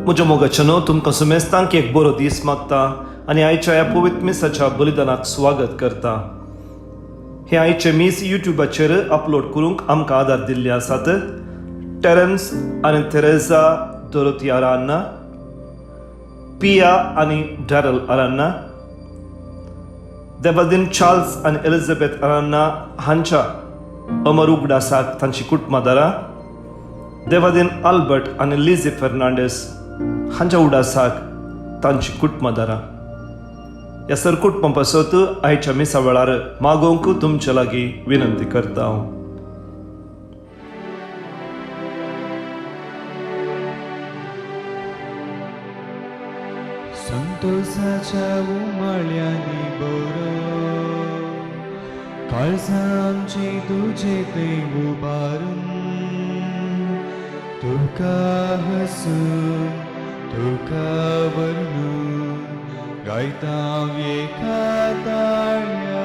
म्हज्या मोगाच्यानो तुमकां सुमेस्तांक एक बरो दीस मागता आनी आयच्या ह्या पवित्र मिसाच्या बलिदानाक स्वागत करता. हे आयचे मीस युट्यूबाचेर अपलोड करूंक आमकां आदार दिल्ले आसात टेरन्स आनी थेरेजा दोरोती अरान्ना, पिया आनी डॅरल अरान्ना, देवादीन चार्ल्स आनी एलिझाबेथ अरान्ना हांच्या अमर उगडासाक तांची कुटुंबादारां, देवादीन आल्बर्ट आनी लिझी फेर्नांडीस हांच्या उडासाक तांची कुटुंबादारां. ह्या सर कुटुंबा पासत आयच्या मिसा वेळार मागोवंक तुमचे लागीं विनंती करता हांव. संतोषाच्या उमाळ्यांनी बरो काळजां आमची तुजे थंय उबारून तुका हसून तुका वर्णून गायता एका ताळ्या.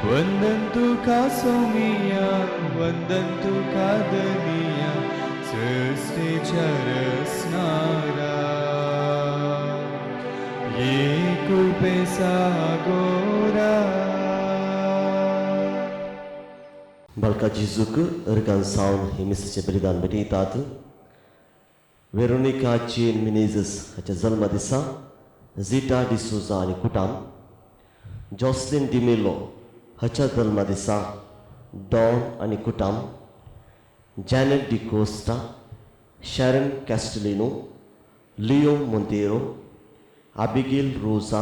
वंदन तुका सोमिया, वंदन तुका धनिया, सृष्टीच्या रचणारा, एक सागोरा. बालका जेजूक अर्गान सावन हे मिसाचें बलिदान भेटयतात. वेरोनिका जेन मिनेजस हाच्या जल्मा दिसा झिटा डिसोजा आनी कुटाम, जॉसलीन डिमेलो हाच्या जल्मा दिसा डॉन आनी कुटाम, Janet D'Costa, Sharon Castelino, Leo Monteiro, Abigail Rosa,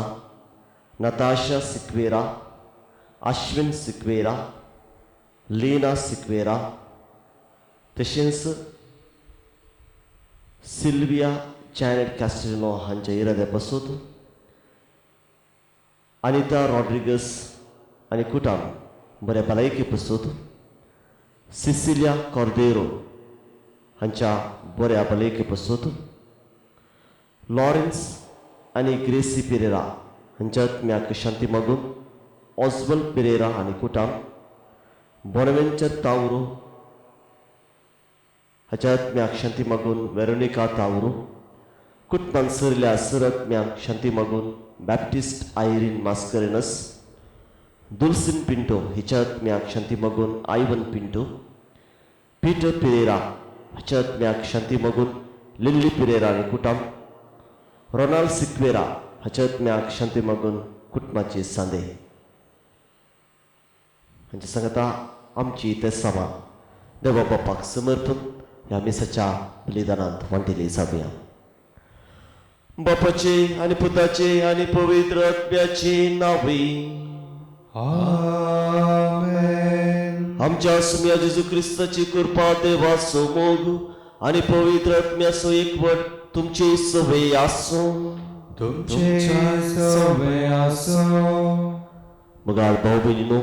Natasha Sequeira, Ashwin Sequeira, Leena Sequeira, तशेंच सिल्विया जॅनेट कॅस्टेलिनो हांच्या इराद्या पासून अनिता रॉड्रिगस आनी कुटाम बऱ्या भलायके पासून, सिसिलिया कॉर्देरो हांच्या बऱ्या भलायके पासून, लॉरेन्स आनी ग्रेसी पिरेरा हांच्या आत्म्याक शांती मागून, ऑस्वल पिरेरा आनी कुटाम, बोनवेंचर तावरो हाच्या आत्म्याक शांती मागून, वेरोनिका तावरो, कुटमान सरल्या सर आत्म्याक शांती मागून, Baptist Irene Mascarenhas, Dulcine Pinto हिच्या आत्म्याक शांती मागून, आयवन पिंटो, पीटर पिरेरा हाच्या आत्म्याक शांती मागून, लिल्ली पिरेरा आनी कुटाम, रोनाल्ड सिक्वेरा हाच्या आत्म्याक शांती मागून, कुटुंबाची सांदे हांच्या सांगता आमची तेसामा देवा बापाक समर्पण ह्या मिसाच्या बलिदानांत वांटिली जावया. बापाचे आनी पुताचे आनी पवित्र आत्म्याचे नांवे. आमेन. आमच्या सुम्या जेजू क्रिस्ताची कृपा, देवाचो मोग आनी पवित्र आत्म्याचो एकवट तुमचे सवे आसूं. तुमचे सवे आसूं. मगाळ भाव भयणीनो,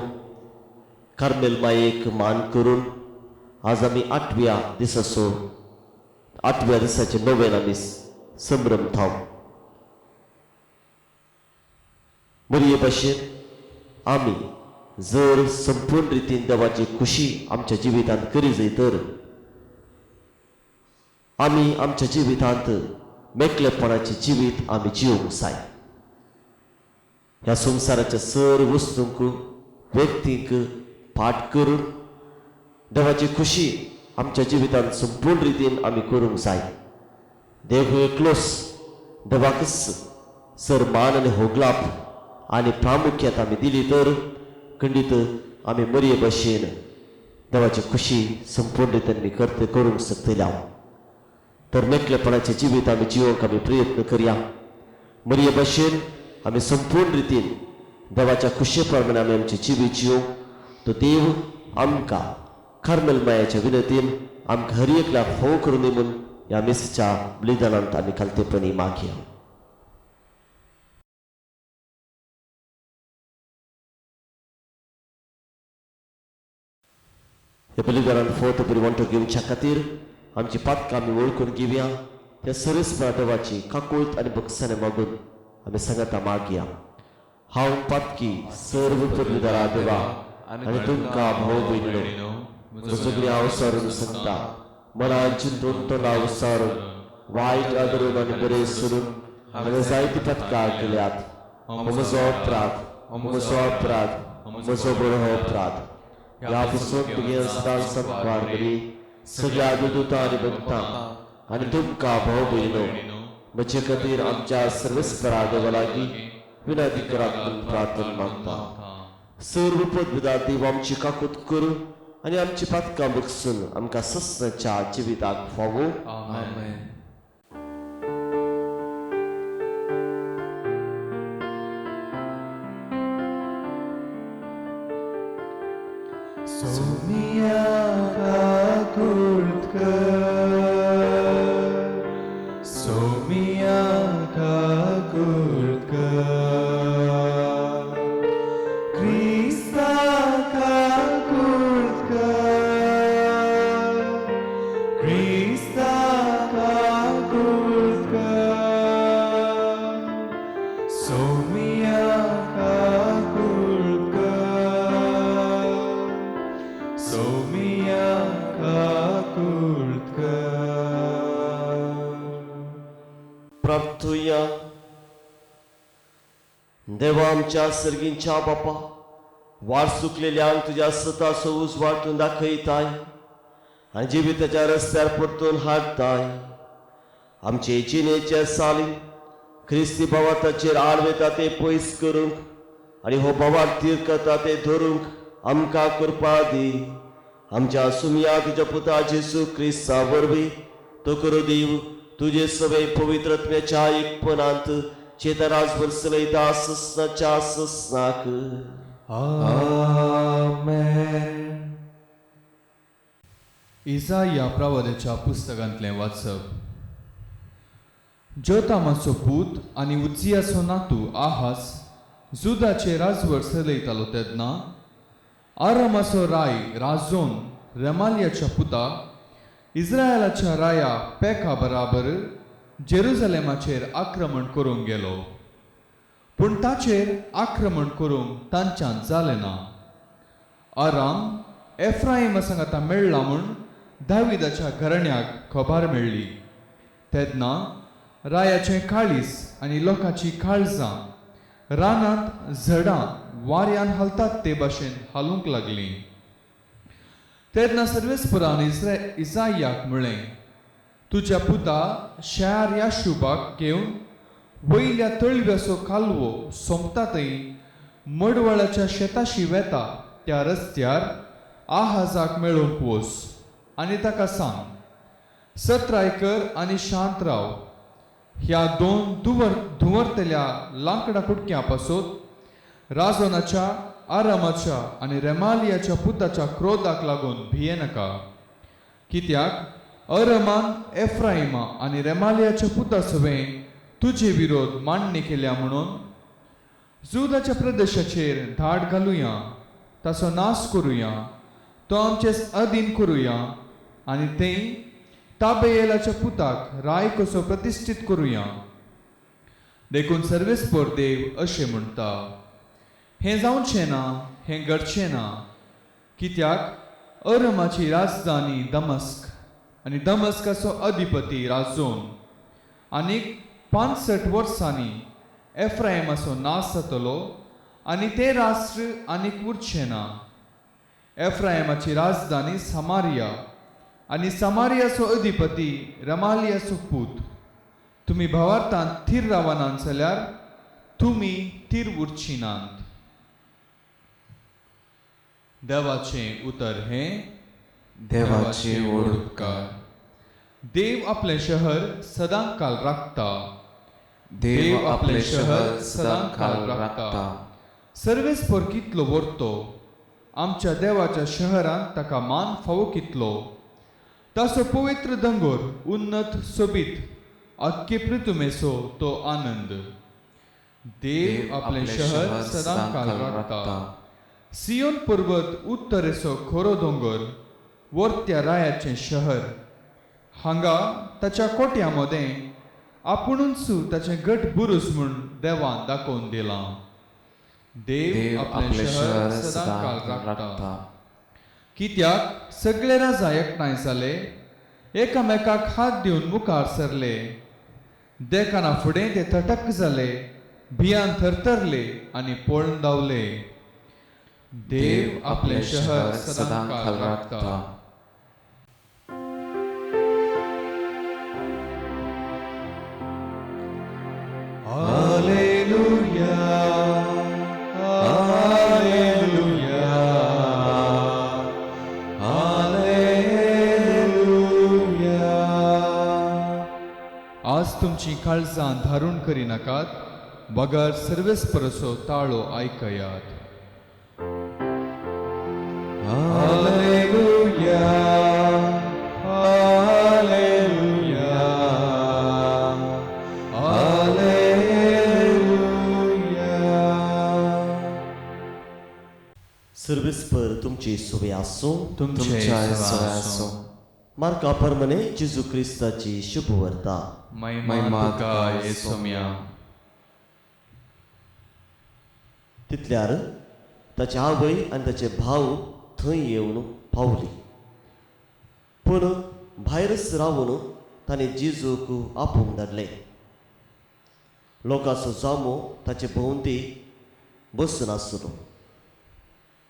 कार्मेल मायेक मान करून आज आमी आठव्या दिसाचो आठव्या दिसाचे नोवेन आमी संभ्रम थाव. बरये भाशेन आमी जर संपूर्ण रितीन देवाची खुशी आमच्या जिवितांत करी जाय तर आमी आमच्या जिवितांत मेकळेपणाचें जिवीत आमी जिवंक जाय. ह्या संवसाराच्या सर वस्तूंक व्यक्तींक पाठ करून देवाची खुशी आमच्या जिवितांत संपूर्ण रितीन आमी करूंक जाय. देव एकलोच, देवाकच सर मान आनी होगलाप आनी प्रामुख्यात आमी दिली तर खंडीत आमी मरये भशेन देवाची खुशी संपूर्ण रितीन आमी करते करूंक शकतले हांव. तर मेकळेपणाचें जिवीत आमी जिवंक आमी प्रयत्न करया. मरये भशेन आमी संपूर्ण रितीन देवाच्या खुशे प्रमाणे आमी आमचें जिवीत जिवंक तो देव आमकां कार्मेल मायाच्या विनंतीन आमकां हर एकल्याक फोव करून दी म्हूण ह्या मिसाच्या बलिदानांत आमी खालतेपणी मागया. ह्या बलिदानांत फोव बरी वांटो घेवच्या खातीर आमची पातकां आमी वळखून घेवया. त्या सरस्परा देवाची काकूळत आनी बक्षाने मागून आमी सांगता मागया. हांव पातकी सर्व पदवीदारा देवा आनी तुमकां भाव भयणीनो म्हजो सगळें हांव सारून सांगता मनान चिंतून तोंडा उसारून वायट आदरून आनी बरें सोडून हांवें जायती पथकां केल्यात. म्हजो अपराध, म्हजो अपराध, म्हजो बरो अपराध. ह्या पसून तुगे सदां संतवार करी सगळ्या दुतां आनी भक्तांक आनी तुमकां भाव भयणो म्हजे खातीर आमच्या सर्वेस्परा देवा लागीं विनंती करात म्हूण प्रार्थना मागता. सर्व पदविदा देव आमची काकूत करूं आनी आमची पातकां बगसून आमकां सस्नाच्या जिविताक फावो. आमेन. सोमिया काकूत कर, सोमिया काकूत कर, क्रिस्ता काकूत कर, क्रिस्ता काकूत कर, सोमिया काकूत कर, सोमिया काकूत कर. प्रार्थुया. देवा आमच्या सर्गींच्या बापा, वाट चुकलेल्यांक तुज्या सताचो उजवाड तूं दाखयताय आनी जिविताच्या रस्त्यार परतून हाडटाय. आमचे जिणेचे साली क्रिस्ती भावार्थाचेर आड वता ते पयस करूंक आनी हो भावार्थ थीर करता ते धरूंक आमकां कृपा दी. आमच्या सुमया तुज्या पुता जेसू क्रिस्ता वरवीं तो करूं दीव तुजे सवे पवित्रत्म्याच्या एकपणांत चेतराजभर चलयता ससनाच्या ससनाक. आमेन. इजाया प्रवादाच्या पुस्तकांतलें वाचप. जोतामाचो पूत आनी उज्जियाचो नातू आहास जुदाचे राजवट चलयतालो तेन्ना आरामाचो राय राजोन रेमालियाच्या पुता इस्रायलाच्या राया पेका बराबर जेरुजलेमाचेर आक्रमण करूंक गेलो, पूण ताचेर आक्रमण करूंक तांच्यान जालें ना. आराम एफ्राइमा सांगाता मेळ्ळा म्हूण दाविदाच्या घराण्याक खबर मेळ्ळी तेन्ना रायाचें काळीस आनी लोकांची काळजां रानांत झडां वाऱ्यान हालतात ते भाशेन हालूंक लागलीं. तेन्ना सर्वेस्परान इजायाक म्हळें, तुज्या पुता शार याशुबाक घेवन वयल्या तळव्याचो कालवो सोंपता थंय मडवळाच्या शेताशी वेता त्या रस्त्यार आहाजाक मेळूंक वच आनी ताका सांग, सत्राय कर आनी शांत राव. ह्या दोन धुंवरतल्या लांकडा कुटक्यां पासत राजोनाच्या आरामाच्या आनी रेमालियाच्या पुताच्या क्रोधाक लागून भियेनाका, कित्याक अरमान एफ्राइमा आनी रेमालियाच्या पुता सवें तुजे विरोध मांडणी केल्या म्हणून जुदाच्या प्रदेशाचेर धाड घालुया, ताचो नाश करुया, तो आमचे अधीन करुया आनी थंय ताबेयेलाच्या पुताक राय कसो प्रतिश्ठीत करुया. देखून सर्वेस्पर देव अशें म्हणटा, हें जावचें ना, हें घडचें ना, कित्याक अरमाची राजधानी दमस्क आनी दमस्काचो अधिपती राजोन आनीक 65 वर्सांनी एफ्राइमाचो नाश जातलो आनी तें राष्ट्र आनीक उरचें ना. एफ्राइमाची राजधानी समारिया आनी समारियाचो अधिपती रमालियाचो पूत. तुमी भावार्थांत थीर रावनात जाल्यार तुमी थीर उरची नात. देवाचें उतर हें देवाचे व्हड उपकार. देव आपलें शहर सदांकाल राखता. देव आपलें शहर सदांकाल राखता. सर्वेस्पर कितलो व्हरतो आमच्या देवाच्या शहरांत ताका मान फावो कितलो. ताचो पवित्र दोंगर उन्नत सोबीत आख्खे पृथुमेचो तो आनंद. देव आपलें शहर सदांकाल राखता. सियोन पर्वत उत्तरेचो खरो दोंगर वरत्या रायाचें शहर. हांगा ताच्या कोट्या मदें आपुणूच ताचें घट बुरूज म्हूण देवान दाखोवन दिलां. देव आपलें शहर सदांकाल राखता. कित्याक सगळे राजा एकठांय जाले, एकामेकाक हात दिवन मुखार सरले. देखाना फुडें ते थटक जाले, भियान थरथरले आनी पळून धांवले. देव आपलें शहर सदांकाळ राखता. Alleluia, Alleluia, Alleluia. आज तुमची काळजां धारून करिनाकात, बगर सर्वेस्परसो ताळो आयकयात. Alleluia, Alleluia, Alleluia. सर्वेस्पर तुमची सोय आसूं. तुमचे आसूं. मार्का परमने जेजू क्रिस्ताची शुभवार्ता. महिमा तुका येसोम्या. तितल्यार ताची आवय आनी ताचे भाव थंय येवन पावली, पूण भायरच रावन ताणें जेजूक आपोवंक धाडलें. लोकांचो जामो ताचे भोंवती बसून आसलो,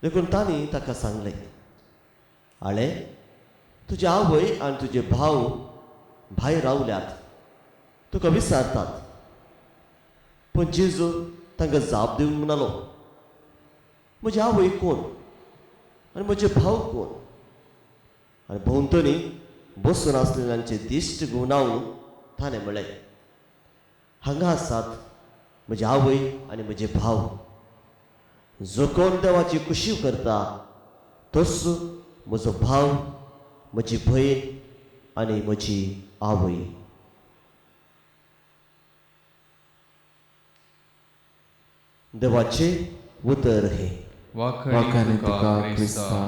देखून तांणी ताका सांगलें, आळे, तुजी आवय आनी तुजे भाव भायर रावल्यात, तुका विचारतात. पूण जेजू तांकां जाप दिवन म्हणालो, म्हजी आवय कोण आनी म्हजे भाव कोण? आनी भोंवतणी बसून आसलेल्यांचे दिश्ट घुंवडावन ताणें म्हणलें, हांगा आसात म्हजी आवय आनी म्हजे भाव. जो कोण देवाची खुशी करता तोच म्हजो भाव, म्हजी भयण आनी म्हजी आवय. देवाचें उतर हें. वाखाणी तुका क्रिस्ता.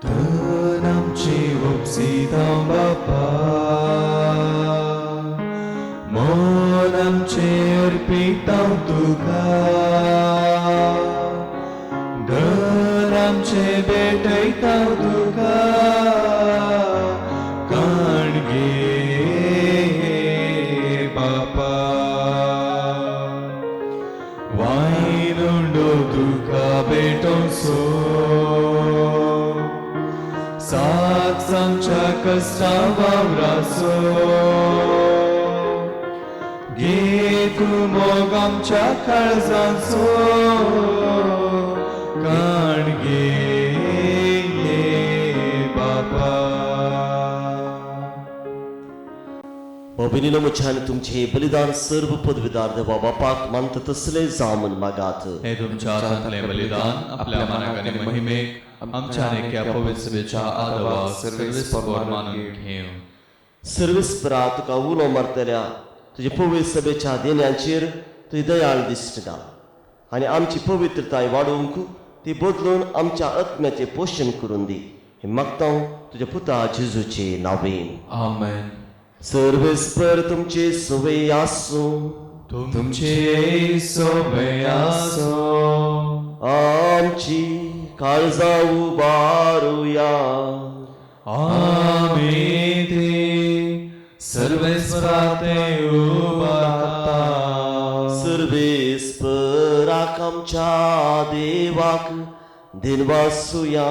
तर आमची उपसितां बापा, मन आमचें अर्पितां तुका, घर आमचें भेटयतां तुका, काणगे बापा, वायन उंडो तुका भेटोवचो, साथ आमच्या कश्टा वावराचो, घे तूं मोग आमच्या काळजाचो, काणगे बापा. भगिनीनो, म्हज्या आनी तुमचें बलिदान सर्व पदवीदार देवा बापाक मानता तसलें जावं म्हूण मागात. हे तुमच्या हातांतलें बलिदान आपल्या मानाक आनी महिमेक आमच्या आनी एका पवित्र सभेच्या आदवाक सर्वेस्पर मानून घेवं. सर्वेस्परा, तुका उलो मारतल्या तुजे पवित्र सभेच्या देण्यांचेर तुजी दयाळ दिश्ट घाल आनी आमची पवित्रताय वाडोवंक ती बदलून आमच्या आत्म्याचें पोशण करून दी. हें मागता तुज्या पुता जेजूचे नांवेन. आमेन. सर्वेस्पर तुमचे सोवे आसूं. तुमचे सोवे आसूं. आमची काळजां उबारुया. आमी ती सर्वेस्परा ते उबारता. सर्वेस्पराक आमच्या देवाक दिनवासुया.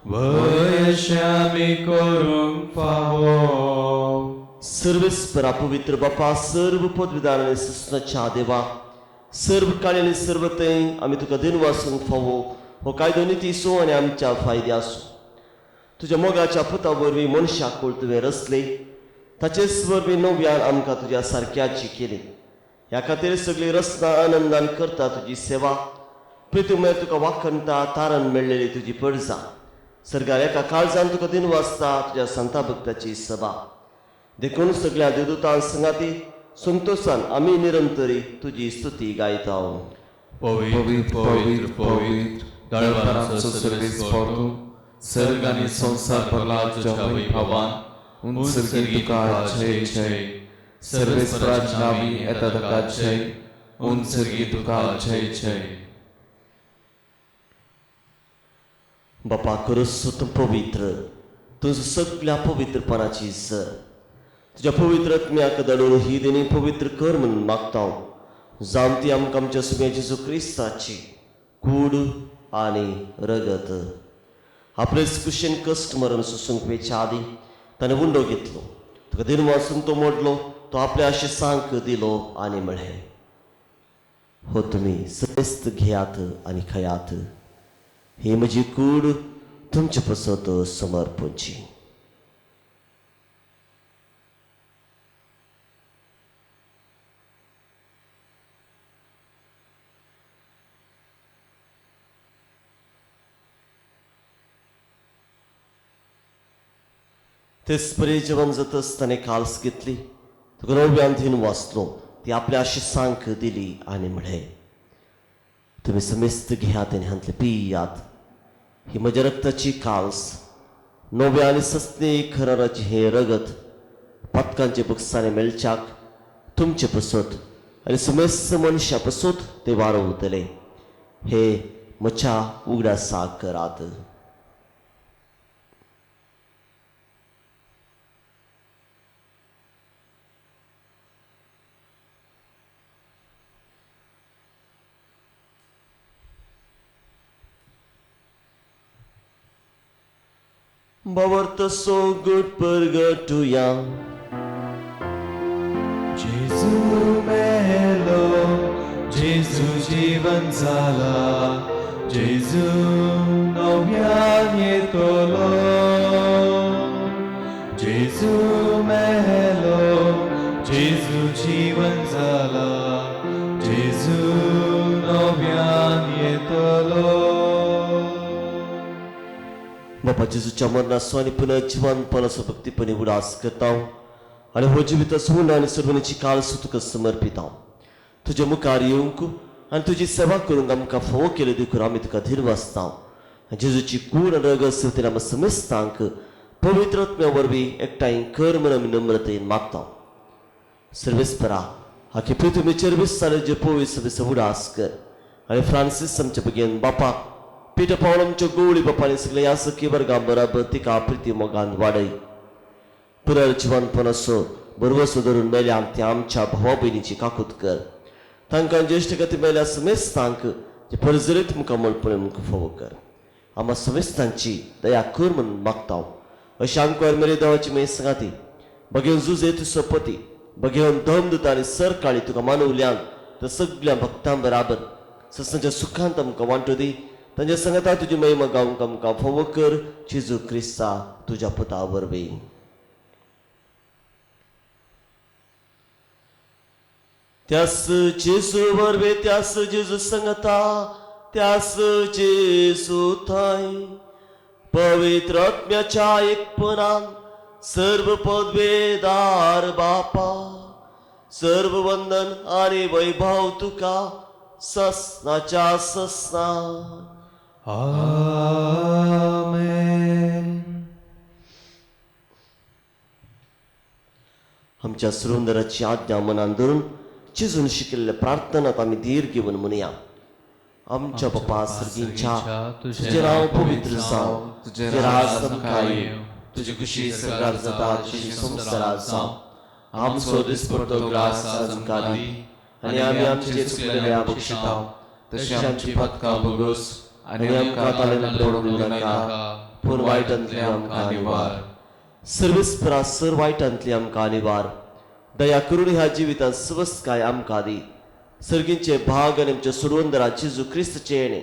वयश्या आमी करूंक फावो. सर्वेस्परा पवित्र बापा, सर्व पदवीदार आनी सुसनाच्या देवा, सर्व काळी आनी सर्व थंय आमी तुका दिनवासूंक फावो हो कायदो नितीसो आनी आमच्या फायदे आसूं. तुज्या मोगाच्या पुता वरवीं मनशाक कूळ तुवें रचले, ताचेच वरवीं नव्यान आमकां तुज्या सारक्याची केली. ह्या खातीर सगळी रचना आनंदान करता तुजी सेवा. प्रितुमेर तुका वाखणटा तारण मेळ्ळेली तुजी पडजा. सर्गार एका काळजान तुका दिनवासता तुज्या संता भक्ताची सभा. देखून सगळ्या देवदूतां संगाती संतोशान आमी निरंतरी तुजी स्तुती गायता. पवित्र पवित्र पवित्र दळवारांचो सर्वेस्पर तूं, सर्ग आनी संवसार भरला तुज्या वैभवान. उन सर्गी तुका जय जय. सर्वेस्पराच्या नांवी येता ताका जय, उन सर्गी तुका जय जय. बापा खरोच तूं पवित्र, तुजो सगल्या पवित्रपणाची सर तुज्या पवित्र आत्म्याक धाडून ही देणी पवित्र कर म्हणून मागता, जावन ती आमकां आमच्या सुम्या जेजू क्रिस्ताची कूड आनी रगत. आपलेच कुशेन कश्ट मरण सोसूंक वेच्या आदीं ताणें उंडो घेतलो, तुका दिन वाचून तो मोडलो, तो आपल्या आशिसांक दिलो आनी म्हळें, हो तुमी समेस्त घेयात आनी खायात, ही म्हजी कूड तुमचे पसत समर्पणची. तेच परी जेवण जातच ताणें काल्स घेतली, तुका नव्यान दिन वाचलो, ती आपल्या आशिसांक दिली आनी म्हळें, तुमी समेस्त घेयात आनी हांतले पियात, ही म्हज्या रक्ताची काल्स, नव्या आनी सस्ने खराराची हें रगत पातकांचे बक्षांनी मेळच्याक तुमचे पसत आनी समेस्त मनशां पसत ते वारवतले, हे म्हज्या उगडासाक करात. बावर्त सो गुड परगटुया. जेजू मेलो, जेजू जीवन जाला, जेजू नव्यान येतलो. जेजू मेलो, जेजू जीवन जाला, जेजू नव्यान येतलो. बापा जेजूच्या मरणाचो आनी पुनर्जिवनपणाचो भक्तीपणी उडास करता आनी हो जिविताचो उंडो आनी सर्वणीची काळसो तुका समर्पिता. तुज्या मुखार येवंक आनी तुजी सेवा करूंक आमकां फावो केली देखून आमी तुका धीर वाचता. जेजूची कूड आनी रगत सेवतेन आमकां समेस्तांक पवित्र आत्म्या वरवीं एकठांय कर म्हूण आमी नम्रतेन मागता. सर्वेस्परा हाकी पृथ्वीचेर विस्तार जे पवित्र सभेचो उडास कर आनी फ्रांसीस आमच्या भगेन बापाक पिटर पावल आमच्या गोवळी बापानी सगळे ह्या सखी वर्गां बराबर तिका प्रिती मोगान वाडय. पुनर्जिवनपणाचो बरवसो धरून मेल्या ती आमच्या भावा भयणीची काकूत कर, तांकां ज्येश्ठ गती मेल्या समेस्तांक जे परजरीत मुखार म्हणपण मुखार फावो कर. आमकां समेस्तांची दया कर म्हणून मागता. अशें आमकां मेरे देवाची मेय सांगाती बघेवन जुजे तुजो पती बघेवन दम दिता आनी सरकाळी तुका मानवल्यान तर सगळ्या भक्तां बराबर ससांच्या सुखांत आमकां वांटो दी. तांच्या सांगाता तुजी महिमा गावंक आमकां फावो कर, जेजू क्रिस्ता तुज्या पुता वरवीं. त्यास जेजू वरवीं, त्यास जेजू सांगाता, त्यास जेजू थंय पवित्र आत्म्याच्या एकपणान सर्व पदवेदार बापा, सर्व वंदन आनी वैभव तुका ससनाच्या ससना. आमेन. आमच्या सुरुंदराची आज्ञा मनान धरून चिजून शिकिल्ल्या प्रार्थनात आमी धीर घेवन म्हणया. आमच्या बापा सर्गींच्या, तुजें नांव पवित्र जावं, तुजें राज आमकां येवं, तुजी खुशी स्वर्गार जाता तशी संवसारांत जावं. आमचो दिसपट्टो ग्रास आज आमकां दी आनी आमी आमचे चुकलेल्या बक्षिता तशी आमची पातकां भोगोस आनी आमकां ताळेन पडूंक दिवं नाका, पूण वायटांतले आमकां निवार. सर्वेस्परा सर वायटांतली आमकां निवार. दया करून ह्या जिवितांत स्वस्थकाय आमकां दी. सर्गींचे भाग आनी आमच्या सोडवंदरा जेजू क्रिस्तचे येणे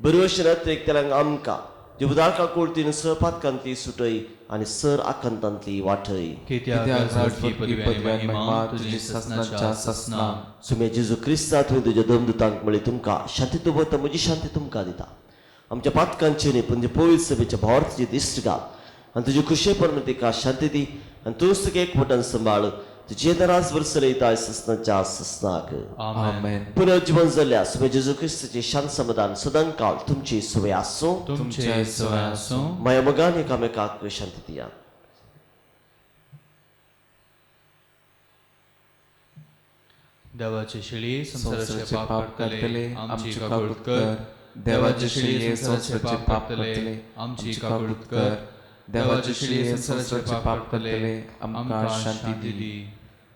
बरवशे एक तेलांक आमकां जे उदारका कोळतीन सहपातकांतली सुटय आनी सर आकांतांतली वाटय. कित्याक राजवटी पदवी आनी महिमा तुजी ससनाच्या ससना. सुम्या जेजू क्रिस्ता तुवें तुज्या दमदुतांक म्हळें, तुमकां शांती दवरता, म्हजी शांती तुमकां दिता. आमच्या पातकांचे न्ही पूण पवित्र सभेच्या भावार्थाची दिश्ट घाल आनी तुजी खुशेपण तिका शांती दी आनी तूंच तुका एकवटान सांबाळ, तुजें राज वर्सलयता ससनाच्या ससनाक. आमेन. पुनर्जीवन जाल्ल्या सुम्या जेजू क्रिस्ताचे शांत समाधान सदांकाळ तुमची सुवे आसूं. तुमचे सवय आसूं. माया मोगान एकामेकाक शांती दिया. देवाचे शिळी संवसाराचे पाप काडटले आमची काकूट कर. देवाचे शिळये संवसाराचे पाप काडटले आमची काकूट कर. देवाचे शिळये संवसाराचे पाप काडटले आमकां शांती दी.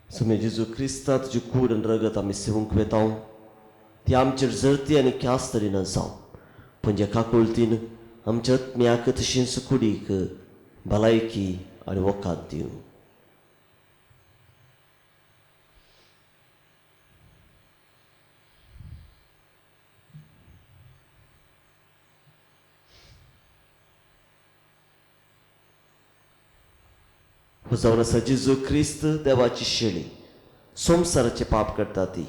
सुमे जेजू क्रिस्ता तुजी कूड आनी रगत आमी सेवूंक वेता ती आमचेर जरती आनी ख्यास तरी न जावं, पूण जे काकुळतीन आमच्या आत्म्याक तशेंच कुडीक भलायकी आनी वखद दिवं. हो जावन आसा जेजू क्रिस्त देवाची शेळी संवसाराचे पाप करता ती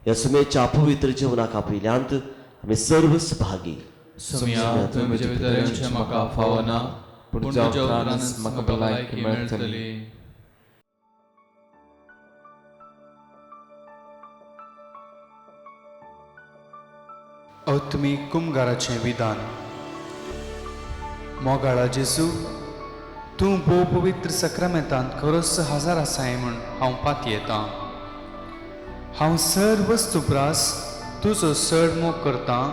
ह्या सुमेच्या पवित्र जेवणाक आपयल्यांत आमी सर्व भागी. सोम्या, तुवें म्हज्या भितर येवचें म्हाका फावना, पूण तुज्या उपरांतच म्हाका भलायकी मेळटली. आत्मीक कुमगाराचें विधान. मोगाळा जेजू, तूं भोव पवित्र सक्रामेंतांत खरोच हजार आसाय म्हूण हांव पातयेतां. हांव सर वस्तू प्रास तुजो चड मोग करतां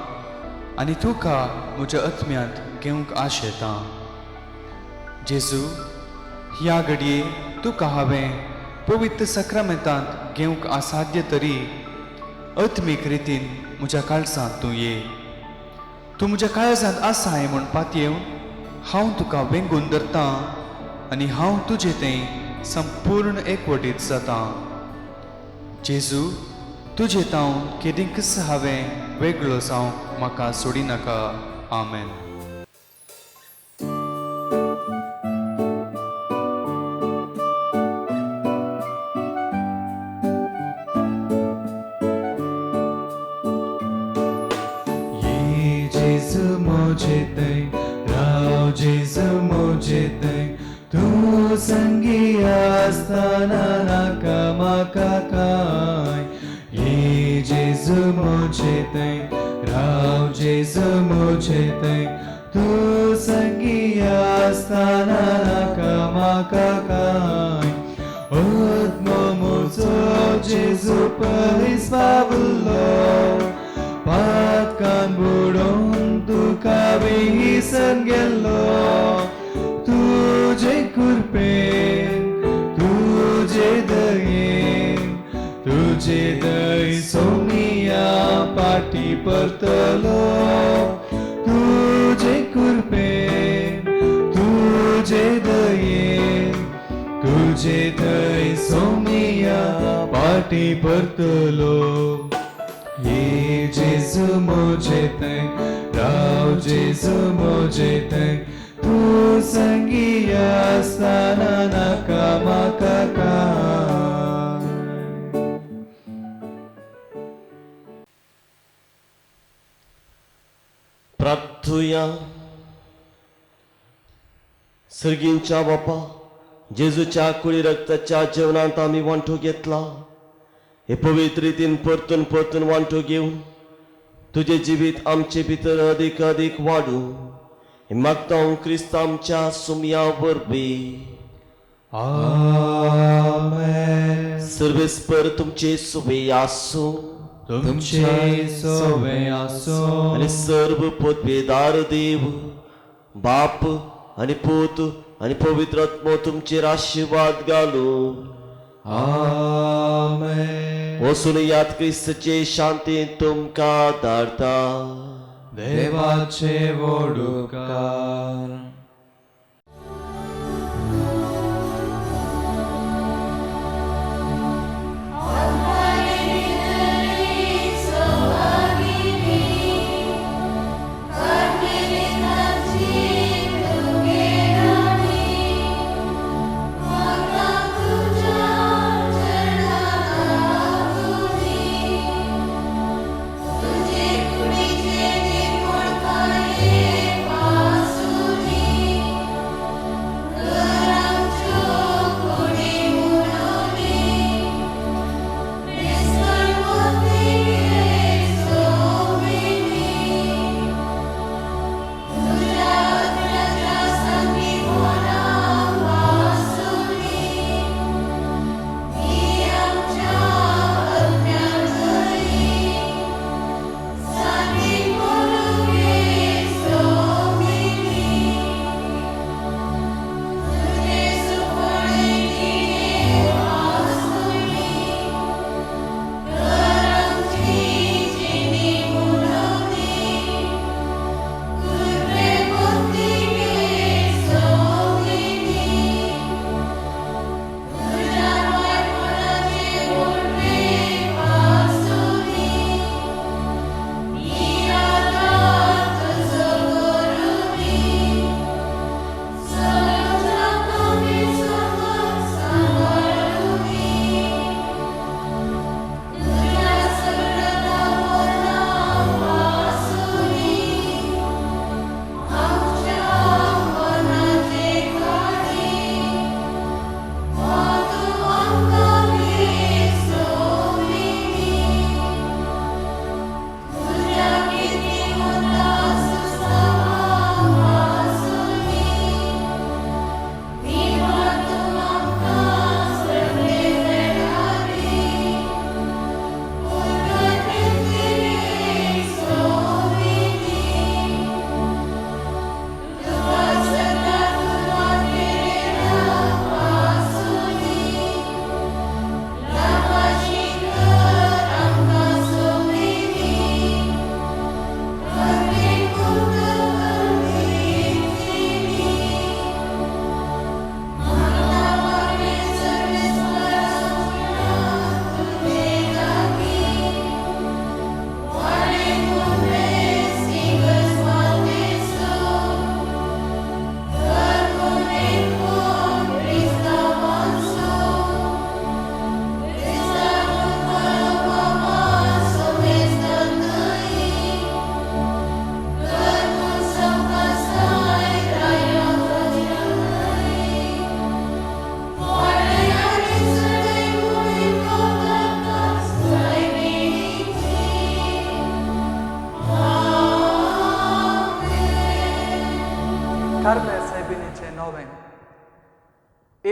आनी तुका म्हज्या आत्म्यांत घेवंक आशेतां. जेजू, ह्या घडये तुका हांवें पवित्र सक्रामेंतांत घेवंक असाध्य तरी आत्मीक रितीन म्हज्या काळजांत तूं ये. तूं म्हज्या काळजांत आसाय म्हूण पातयेवन हांव तुका वेंगून धरतां आनी हांव तुजे तें संपूर्ण एकवटीत जातां. जेजू, तुजे तावन केदींकच हांवें वेगळो जावंक म्हाका सोडिनाका. आमेन. ये जेजू म्हजे थंय राव, जेजू म्हजे थंय, तूं संगी आसतना नाका म्हाका कांय. ये जेजू म्हजे थंय राव, जेजू म्हजे थंय, तूं संगी आसतना नाका म्हाका कांय. आत्मो म्हजो जेजू पयस पावलो, पातकान बुडोवन तुका विसर गेल्लो. तुजे कृपेन तुजे दयेन तुजे दय सोमिया पाटी परतलो. तुजे कृपेन तुजे दयेन तुजे दय सोमिया पाटी परतलो. ये जेजू म्हजे थंय राव, जेजू म्हजे थंय, तूं संगी आसतना नाका म्हाका कांय. प्रार्थुया. सर्गींच्या बापा, जेजूच्या कुळी रक्ताच्या जेवणांत आमी वांटो घेतला. हे पवित्र रितीन परतून परतून वांटो घेवन तुजें जिवीत आमचे भितर अदीक अदीक वाडूं हें मागता हांव क्रिस्त आमच्या सुमया वरवीं. आमेन. सर्वेस्पर तुमचे सुवे आसूं. तुमचे सोवे आसूं. आनी सर्व पदवेदार देव बाप आनी पूत आनी पवित्र आत्मो तुमचेर आशिर्वाद घालूं. आमेन. वचून याद क्रिस्तचे शांती तुमकां धाडता. देवाचे व्हड उपकार. तुझे कुडीचे निपुण काये पासुनी.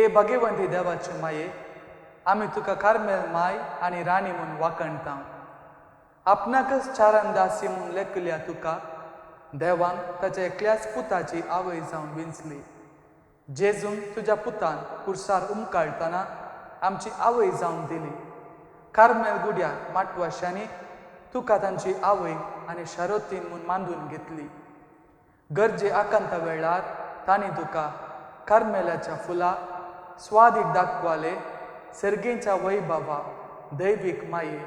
ए भाग्यवंती देवाचे माये, आमी तुका कार्मेल माय आनी राणी म्हूण वाखणता. आपणाकच चारान दासी म्हूण लेखल्या तुका देवान ताच्या एकल्याच पुताची आवय जावन विंचली. जेजून तुज्या पुतान कुर्सार उमकाळटना आमची आवय जावन दिली. कार्मेल गुड्या माटवाशांनी तुका तांची आवय आनी शारोतीन म्हूण मांदून घेतली. गरजे आकांता वेळार तांणी तुका कार्मेलाच्या फुलां स्वादीक दाखवाले. सर्गेच्या वैभवा दैवीक माये,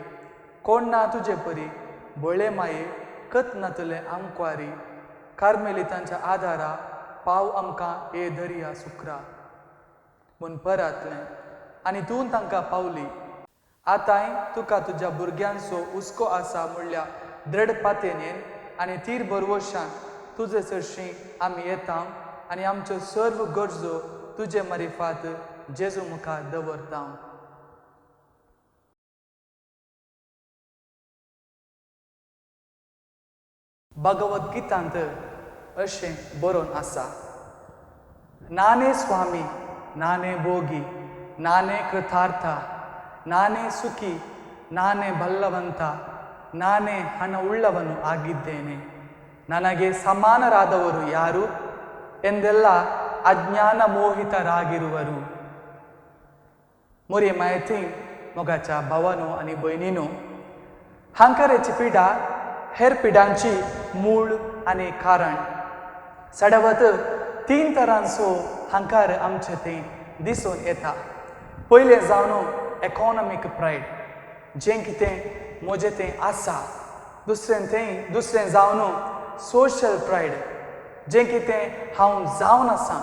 कोण ना तुजे परी भोळे माये, कत नातले आमक्वारी कार्मेलितांच्या आदारा पाव आमकां हे दर्या सुक्रा म्हूण परतलें आनी तूं तांकां पावली. आतांय तुका तुज्या भुरग्यांचो हुस्को आसा म्हणल्या दृढ पातयेन आनी तीर भरवशान तुजे सरशीं आमी येता आनी आमच्यो सर्व गरजो तुजे मारिफात जेजू मुखार दवरता. भगवत गीतांत अशें बरोवन आसा, नाने स्वामी नाने भोगी नाने कृतार्था ನಾನೇ ಸುಖಿ ನಾನೇ ಬಲ್ಲವಂತ ನಾನೇ ಹಣವುಳ್ಳವನು ಆಗಿದ್ದೇನೆ, ನನಗೆ ಸಮಾನರಾದವರು ಯಾರು ಎಂದೆಲ್ಲ ಅಜ್ಞಾನ ಮೋಹಿತರಾಗಿರುವರು. मोरी मायती मोगाच्या भावानो आनी भयणीनो, हांकाराची पिडा हेर पिडांची मूळ आनी कारण. सडवत तीन तरांचो हांकार आमचे थंय दिसून येता. पयलें जावन इकॉनॉमीक प्रायड, जें कितें म्हजें तें आसा. दुसरें थंय दुसरें जावन सोशल प्रायड, जें कितें हांव जावन आसा.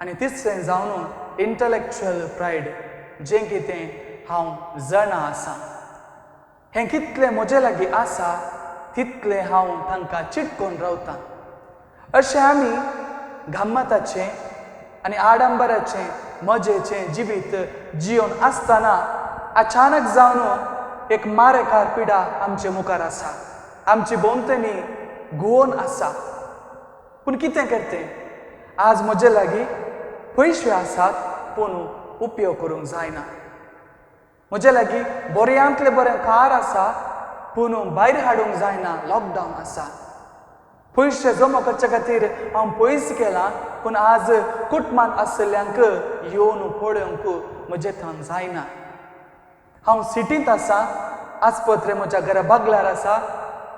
आनी तिसरें जावन इंटलेक्चुअल प्रायड, जें कितें हांव जाणा आसा. हें कितलें म्हजे लागीं आसा तितलें हांव तांकां चिटकोवन रावतां. अशें आमी गम्मताचें आनी आडंबराचें मजेचें जिवीत जिवन आसतना अचानक जावन एक मारेकार पिडा आमचे मुखार आसा, आमची भोंवतणी घुंवोन आसा. पूण कितें करतें, आज म्हजे लागीं पयशे आसात पूण उपयोग करूंक जायना. म्हजे लागीं बऱ्यांतलें बरें कार आसा पूण भायर हाडूंक जायना, लॉकडावन आसा. पयशे जमा करचे खातीर हांव पयस केलां पूण आज कुटुंबांत आशिल्ल्यांक येवन पळोवंक म्हजें थंय जायना. हांव सिटींत आसा, आस्पत्रे म्हज्या घरा बागल्यार आसा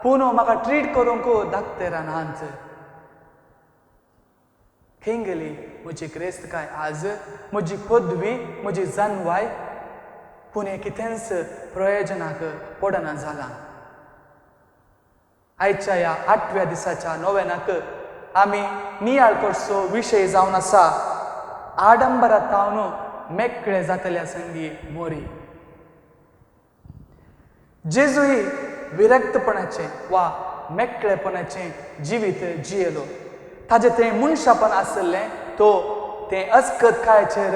पूण म्हाका ट्रीट करूंक दाखतेरा नाच. खंय गेली म्हजी ग्रेस्तकाय आज, म्हजी पदवी, म्हजी जनवाय, पूण हें कितेंच प्रयोजनाक पडना जालां. आयच्या ह्या आठव्या दिसाच्या नोवेनाक आमी नियाळ करचो विशय जावन आसा आडंबरा तावन मेकळे जातल्या संगी मोरी. जेजूही विरक्तपणाचें वा मेकळेपणाचें जिवीत जियेलो. ताजें तें मनशापण आशिल्लें तो तें अस्कतकायेचेर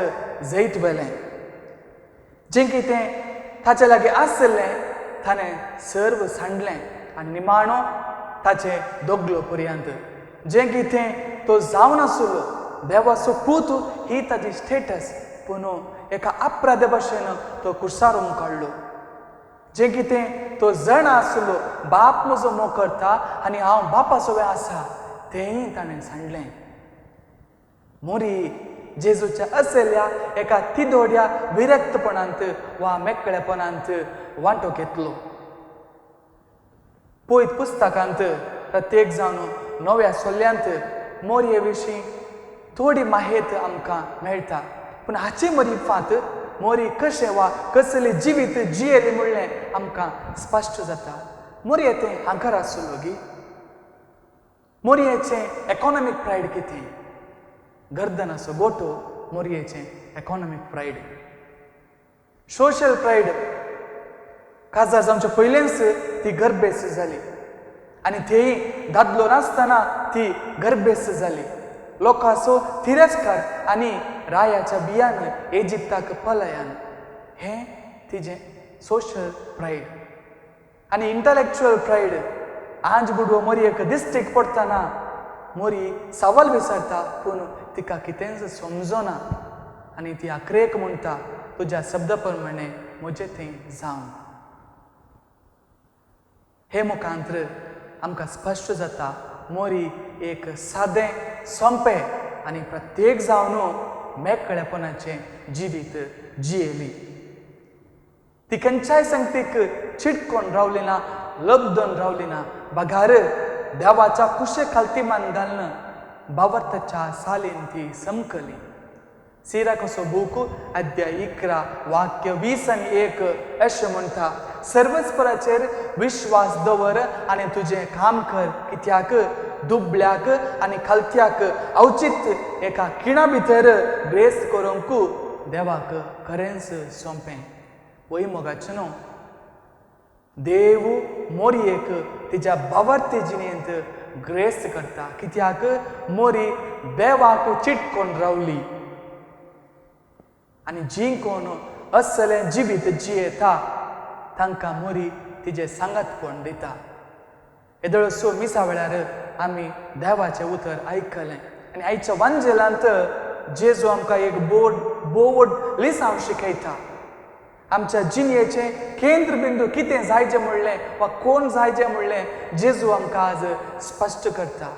जैत व्हेलें. जें कितें ताचे लागीं आशिल्लें ताणें सर्व सांडलें आनी निमाणो ताचें दोगलो पर्यंत जें कितें तो जावन आशिल्लो देवाचो पूत ही ताजी स्टेटस, पूण एका अपराध्या भशेन तो कुर्सार काडलो. जें कितें तो जाणा आशिल्लो बाप म्हजो मोग करता आनी हांव बापा सोबे आसा तेंय ताणें सांडलें. मोरी जेजूच्या असल्या एका तिदोड्या विरक्तपणांत वा मेकळेपणांत वांटो घेतलो. पयत पुस्तकांत प्रत्येक जावन नव्या सोल्यांत मोरये विशीं थोडी माहेत आमकां मेळटा, पूण हाचे मरिफात मोरी कशें वा कसलें जिवीत जियेलें म्हणलें आमकां स्पश्ट जाता. मोरये तें हांकार आसलो गी, मोरयेचें इकॉनॉमीक प्रायड कितें, गर्दनाचो गोटो मोरयेचें इकॉनॉमीक प्रायड. सोशल प्रायड, काजार जावचे पयलेंच ती गर्भेस्त जाली आनी थंय दादलो नासतना ती गर्भेस्त जाली. लोकांचो तिरस्कार आनी रायाच्या बियान इजिप्ताक पलायन हें तिजें सोशल प्रायड. आनी इंटलेक्चुअल प्रायड, आंज बुडवो मोरयेक दिश्टीक पडटना मोरी सवाल विचारता पूण तिका कितेंच समजना. आनी ती आखरेक म्हणटा, तुज्या शब्दा प्रमाणे म्हजें थंय जावं. हे मुखांत्र आमकां स्पश्ट जाता मोरी एक सादें सोंपें आनी प्रत्येक जावन मेकळेपणाचें जिवीत जियेली. ती खंयच्याय संगतीक चिटकोन रावली ना, लब्दोन रावली ना, बगार देवाच्या कुशे खालती मान घालून बावर्ताच्या सालीन ती समकली. सिराकसो बूक अध्याय 11 वाक्य 20 आनी 1 अशें म्हणटा, सर्वस्पराचेर विश्वास दवर आनी तुजें काम कर, कित्याक दुबळ्याक आनी खालत्याक अवचीत एका खिणा भितर ग्रेस करूंक देवाक खरेंच सोंपें. वय मोगाचें न्हू, देव मोरयेक तिज्या बावर्ते जिणेंत ग्रेस करता, कित्याक मोरी देवाक चिटकोन रावली आनी जी कोण असलें जिवीत जियेता तांकां मोरी तिजें सांगातपण दिता. येदोळसो मिसा वेळार आमी देवाचें उतर आयकलें आनी आयच्या वांजेलांत जेजू आमकां एक बोवड लिसांव शिकयता. आमच्या जिणेचें केंद्रबिंदू कितें जायचें म्हणलें वा कोण जायचें म्हणलें जेजू आमकां आज स्पश्ट करता.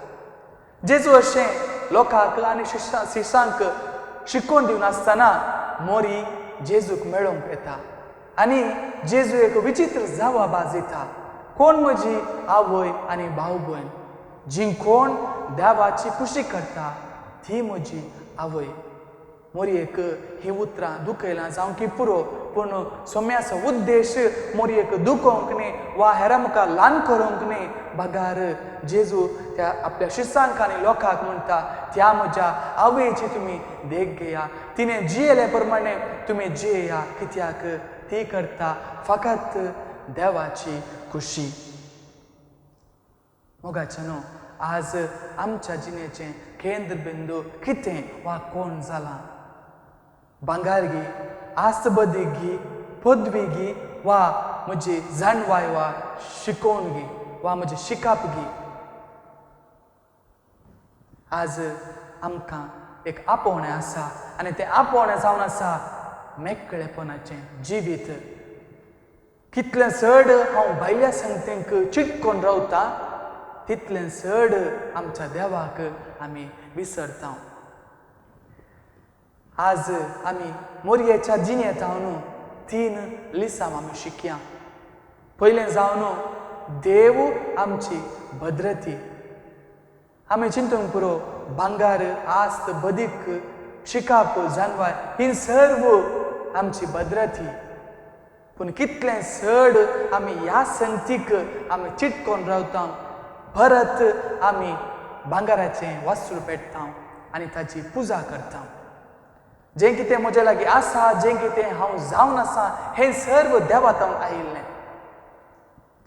जेजू अशें लोकांक आनी शिश्यांक शिकोवन दिवन आसतना मोरी जेजूक मेळोवंक येता आनी जेजू एक विचित्र जवाब दिता, कोण म्हजी आवय आनी भाव भयण? जी कोण देवाची खुशी करता ती म्हजी आवय. मोरयेक ही उतरां दुखयलां जावं की पुरो, पूण सोम्याचो उद्देश मोरयेक दुखोवंक न्ही वा हेरां मुखार ल्हान करूंक न्ही, बगार जेजू त्या आपल्या शिसांक आनी लोकांक म्हणटा, त्या म्हज्या आवयची तुमी देख घेया, तिणें जियेले प्रमाणे तुमी जियेया, कित्याक ती करता फकत देवाची खुशी. मोगाचें न्हू, आज आमच्या जिणेचें केंद्रबिंदू कितें वा कोण जालां? भांगार गी, आसबदी गी, पदवी गी, वा म्हजी जाणवाय वा शिकोवण गी, वा म्हजें शिकप गी? आज आमकां एक आपोवणें आसा आनी तें आपोवणें जावन आसा मेकळेपणाचें जिवीत. कितलें चड हांव भायल्या संगतींक चिटकोन रावता तितलें चड आमच्या देवाक आमी विसरता. आज आमी मोरयेच्या जिणेंत जावन 3 लिसांव आमी शिकया. पयलें जावन देव आमची भद्रती. आमी चिंतूंक पुरो भांगार, आस्त, बदीक, शिकाप, जानवाय ही सर्व आमची भद्रती. पूण कितलें चड आमी ह्या संगतीक आमी चिटकोन रावता, परत आमी भांगाराचें वस्त्र पेटता आनी ताची पुजा करता. जें कितें म्हजे लागीं आसा, जें कितें हांव जावन आसा, हें सर्व देवा तावन आयिल्लें.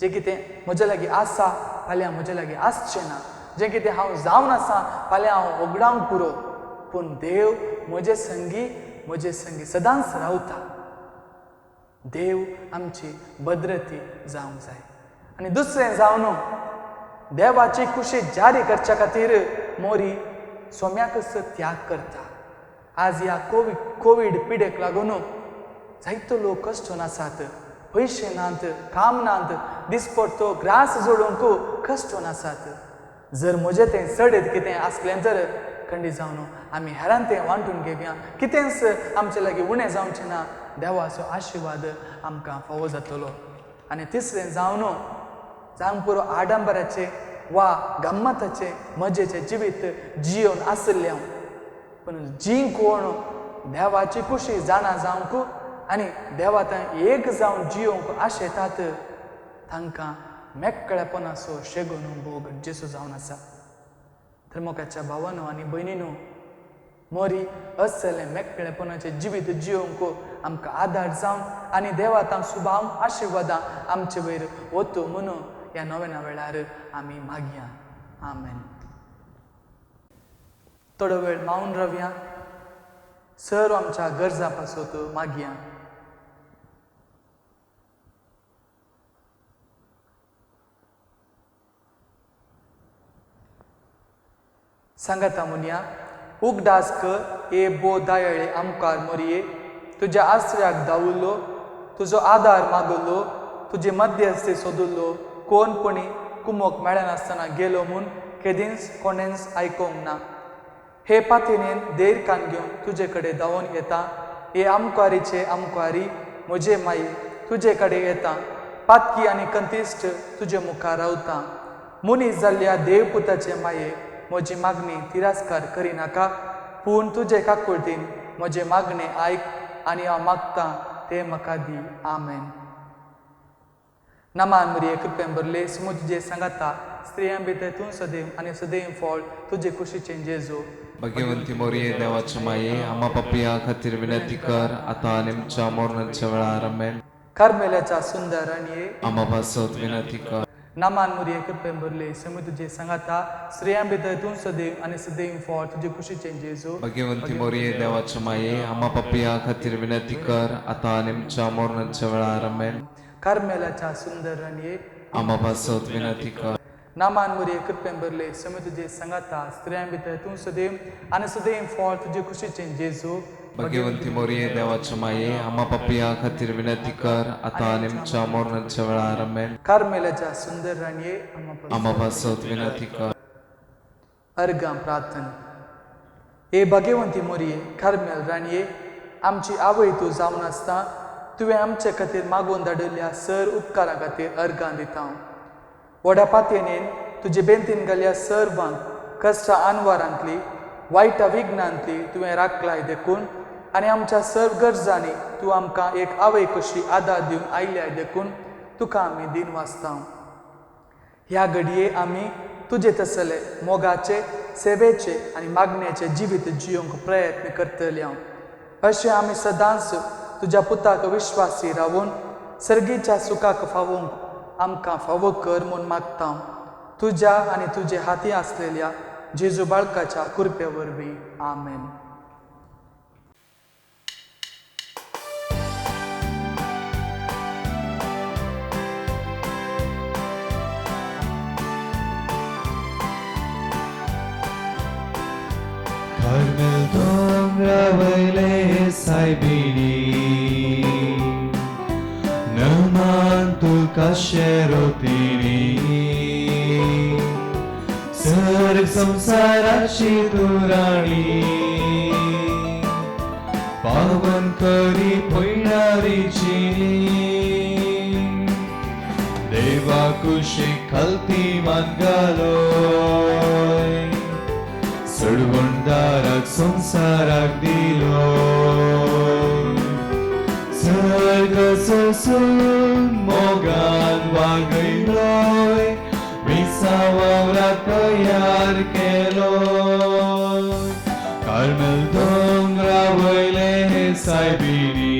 जें कितें म्हजे लागीं आसा फाल्यां म्हजे लागीं आसचें ना, जें कितें हांव जावन आसा फाल्यां हांव वगडावंक पुरो, पूण देव म्हजे संगी सदांच रावता. देव आमची भद्रती जावंक जाय. आनी दुसरें जावन देवाची खुशी जारी करच्या खातीर मोरी सोम्याकच त्याग करता. आज ह्या कोवीड पिडेक लागून जायतो लोक कश्टून आसात, पयशे नात, काम नात, दिसपडतो ग्रास जोडूंक कश्टून आसात. जर म्हजें तें चडीत कितें आसलें तर खंडीत जावन आमी हेरान तें वांटून घेवया, कितेंच आमचे लागीं उणें जावचें ना, देवाचो आशिर्वाद आमकां फावो जातलो. आनी तिसरें जावन जावंक पुरो आडंबराचें वा गम्मताचें मजेचें जिवीत जियोवन आशिल्लें हांव, पूण जी कोण देवाची खुशी जाणा जावंक आनी देवा थंय एक जावन जियोवंक आशेतात तांकां मेकळेपणाचो शेगून भोव गरजेचो जावन आसा. तर मोगाच्या भावानो आनी भयणीनो, मोरी असलें मेकळेपणाचें जिवीत जियोवंक आमकां आदार जावन आनी देवा तां सुभाव आशिर्वादां आमचे वयर वतू म्हणून ह्या नव्या वेळार आमी मागया. आमेन. थोडो वेळ मावन रावया, सर आमच्या गरजां पासत मागया. सांगाता म्हणया, उगडास कर हे बो दयाळे आमकार मोरये, तुज्या आसऱ्याक धांवुल्लो, तुजो आदार मागुल्लो, तुजे मध्यस्ती सोदुल्लो कोण पुणी कुमोक मेळनासतना गेलो म्हूण केदींच कोणेंच आयकोंक ना. हे पातयेन देर कान घेवन तुजे कडेन धांवून येता. हे आमकारीचे आमकारी म्हजे माये तुजे कडेन येता. पातकी आनी कंतिश्ट तुजे मुखार रावता. मनीस जाल्ल्या देवपुताचे माये म्हजी मागणी तिरस्कार करिनाका, पूण तुजे काकुळतीन म्हजें मागणें आयक आनी हांव मागतां तें म्हाका दी. आमेन. नमान मरिये, कृपेन भरले, सुमो तुजे सांगाता, स्त्रियां भितर तूं सदैव आनी सदैव फळ तुजे कुशीचें जेजू. भगवंती मोरये देवाच्या माये, आम्हा पापया खातीर विनंती कर आता आनी आमच्या मरणाच्या वेळार. आमेन. कार्मेलाच्या सुंदर राणये, आम्हा पासत विनंती कर. नमान मरिये, कृपेन भरले, सुमो तुजे सांगाता, स्त्रियां भितर तूं सदैव आनी सदैव फळ तुजे कुशीचें जेजू. भगवंती मोरये देवाच्या माये, आम्हा पापया खातीर विनंती कर आता आनी आमच्या मरणाच्या वेळार. आमेन. कार्मेलाच्या सुंदर राणये, आम्हा पासत विनंती कर. नामान मरिये, कृपेन भरले, सुमो तुजे सांगाता, स्त्रियां भितर तूं सदैव आनी सदैव फळ तुजे कुशीचें जेजू. भगवंती मोरये देवाच्या माये, आम्हा पापया खातीर विनंती कर आता आनी आमच्या मरणाच्या वेळार. आमेन. कार्मेलाच्या सुंदर राणये, आम्हा पासत विनंती कर. अर्गां प्रार्थना. हे भगवंती मोरये, कार्मेल राणये, आमची आवय तूं जावन आसता तुवें आमचे खातीर मागून धाडिल्ल्या सर उपकारां खातीर अर्गां दिता. व्हडा पातयेन तुजे बेंतीन घाल्या सर्वांक कश्टा आनवारांतली वायटा विघ्नांतली तुवें राखलाय देखून आनी आमच्या सर्व गरजांनी तूं आमकां एक आवय कशी आदार दिवन आयल्याय देखून तुका आमी दिन वाचता. ह्या घडये आमी तुजे तसले मोगाचे, सेवेचे आनी मागण्याचे जिवीत जियोंक प्रयत्न करतले हांव. अशें आमी सदांच तुज्या पुताक विश्वासी रावून सर्गीच्या सुखाक फावोवंक आमकां फावो कर म्हूण मागता. तुज्या आनी तुजे हाती आसलेल्या जेजू बाळकाच्या कृपे वरवीं. आमेन. कार्मेल दोंगरा वयले सायबिणी, नमान तुका शेरोतिणी, सर्ग संसाराची तूं राणी, पावन करी पयणारी जिणी, देवा कुशीक खालती मान घालोय, सोडवणदाराक संवसाराक दिलो, सर्ग सोसून मोगान वागयलोय, मिसा वावरा तयार केलोय. कार्मेल दोंगरा वयले सायबिणी,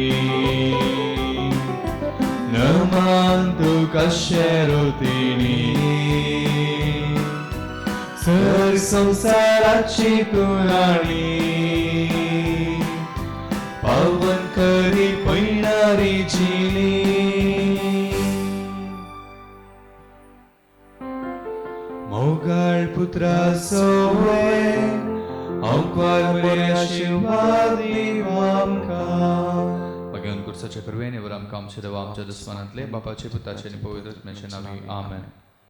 नमान तुका शेरोतिणी, सर संवसाराची तूं राणी, पावन करी पयणारी जिणी. मोगाळ पुत्रा सोवे आंकवार मरे आशिर्वाद दिवं आमकां. भगवान कुर्साच्या कृपेने वर आमकां आमच्या देवा आमच्या दुस्मानांतले बापाचे पुताचे आनी पवित्र आत्म्याचे नांवी. आमेन.